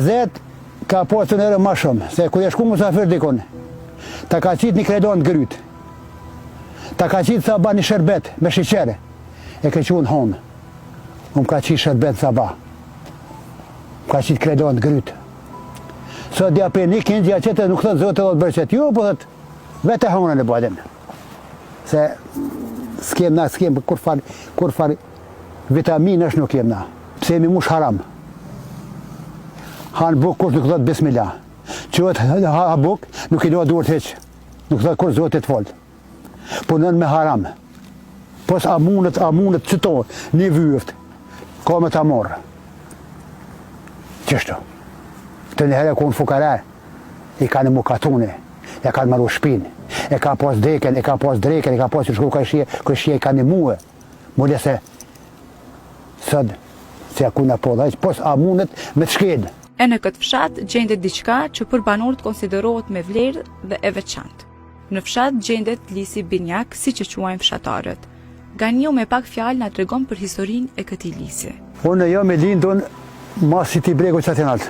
Zet ka pasur herë ma shumë, se kur je shku musafir dikun, ta ka qitë një kredon të gryt, ta ka qitë sabah një sherbet me sheqer, e ke çu n'honë, më ka qitë sherbet sabah, më ka qitë kredon të gryt. Sot ja pe një kingjë, ja qëtë nuk thotë Zoti dhëntë bereqet, jo, po thotë, vetë e honën e bajden. Se s'kem na, s'kem kurrfar, kurrfar vitaminash nuk kem na. Pse jemi mush haram. Han buk kush nuk thot bismillah. Çohet ha buk, nuk i lo duart hiç. Nuk thot kurr Zoti të falt. Punon me haram. Pos a mundet, a mundet qëto, një vyft, ka me ta marrë. Qështu. Të njëherë ku në fukare, i kanë mu katune, ja kanë maru shpinë, e ka pas deken, e ka pas dreken, e ka pas që shku kërshie, kërshie i kanë mue. Mule se sot, se ja ku në po dhejq, pos a mundet me të shkelë. E në këtë fshat gjendet diçka që për banorët konsiderohet me vlerë dhe e veçantë. Në fshat gjendet lisi binjak, siç e quajnë fshatarët. Ganiu me pak fjalë na tregon për historinë e këtij lisi. Unë jam i lindun mas qëtij bregu që aty nalt.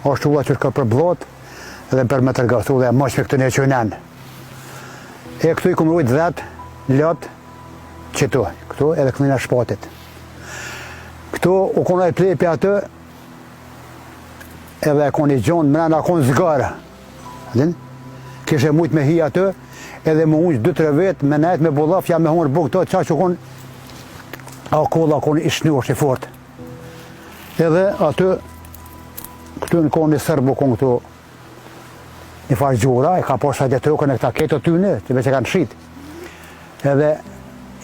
Është ulla që shka për bllot dhe për me tërga, është ulla e moqme këtu në qynen. E këtu i kum rujt dhet, lot, qëtu, këtu edhe këndina shpatit. Këtu u kon ai plepi aty, edhe e kon i gjonë, mrena kon zgarë. Din? Kishe mujt me hi aty, edhe me ungj 2-3 vetë, me nejt me bullaf, ja me hongër bukë të, qa që u kon, a kolla kon i shnosh i fort. Edhe aty, këtu në konë një sërbu kon këtu, një farë gjura, e ka poshtë atë tokën e këta keto tyne, që veç e kanë shit. Edhe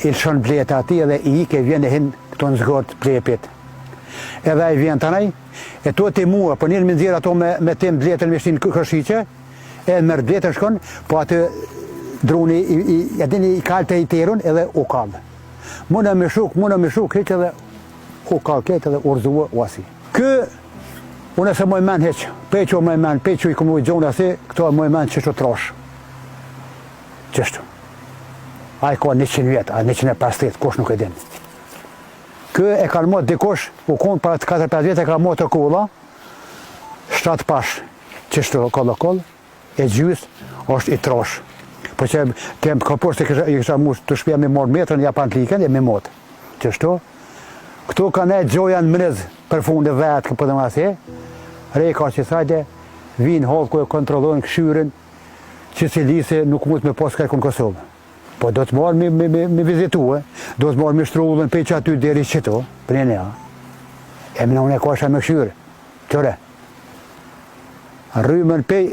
i lëshon bletë ati edhe i ike vjen e hin këtu në zgorë të plepit. Edhe ai vjen tanaj, e tu ti mua, po njërë me nxjerr ato me, me tem bletën me shtin kërshqe, e merr bletën shkon, po aty druni i, i, ja dini i kalte i terun edhe u kall. Muna me shuk, muna me shuk, hiç edhe u kall ketë edhe u rrëzua u asi. Ky, unë se moj men hiç, pej që moj men, pej që i kum rujt gjona si, këto e moj men qështu trosh. Qështu. Ai ka 100 vjet, a 150, kush nuk e din. Ky e kanë mot dikush, u konë para 4-5 vjet e ka mot të kulla, 7 pash, qështu kollë kollë, e gjys, është i trosh. Po që kem ka poshtë kisha, i kisha mush të shpia me marr metrën, ja pantlikën e me mot. Qështu, këtu kanë e gjoja në mrez për fund e vetë, po dhe masi, re ka që sajde, vinë hollë ku e kontrollojnë këshyrin, që si lisi nuk mund me pas kërkun në Kosovë. Po do të marrë me, me, me, me vizitue, do të marrë me shtrullën pej që aty deri qëtu, për një nea. E më unë e kosha me këshyrë, qëre. Rrymën pej,